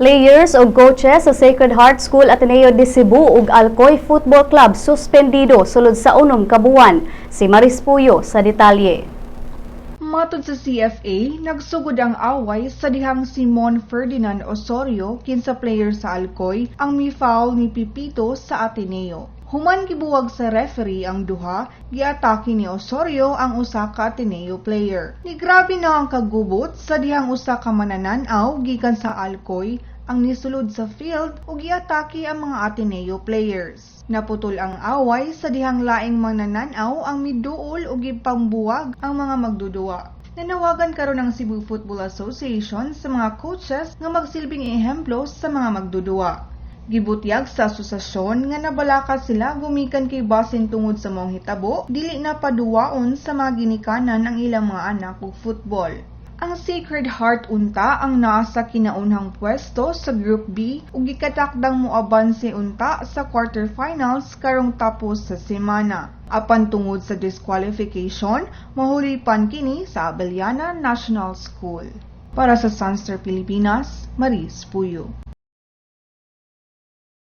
Players o coaches sa Sacred Heart School Ateneo de Cebu ug Alcoy Football Club suspendido sulod sa 6 ka buwan. Si Maris Puyo sa detalye. Matod sa CFA, nagsugod ang away sa dihang Simon Ferdinand Osorio, kinsa player sa Alcoy, ang mi-foul ni Pipito sa Ateneo. Human gibuwag sa referee ang duha, giatake ni Osorio ang usa ka Ateneo player. Nigrabe na ang kagubot sa dihang usa ka manananaw gikan sa Alcoy ang nisulod sa field ug giatake ang mga Ateneo players. Naputol ang away sa dihang laing manananaw ang miduol ug gipangbuwag ang mga magduduwa. Nanawagan karon ang Cebu Football Association sa mga coaches nga magsilbing ehemplo sa mga magduduwa. Gibutyag sa asosasyon nga nabalaka sila gumikan kay basin tungod sa maong hitabo, dili na paduwaon sa mga ginikanan ang ilang mga anak og football. Ang Sacred Heart unta ang naa sa kinaunhang pwesto sa Group B ug gikatakdang moabanse unta sa quarterfinals karong tapos sa semana. Apan tungod sa disqualification, mahulipan kini sa Abellana National School. Para sa Sunstar Pilipinas, Maris Puyo.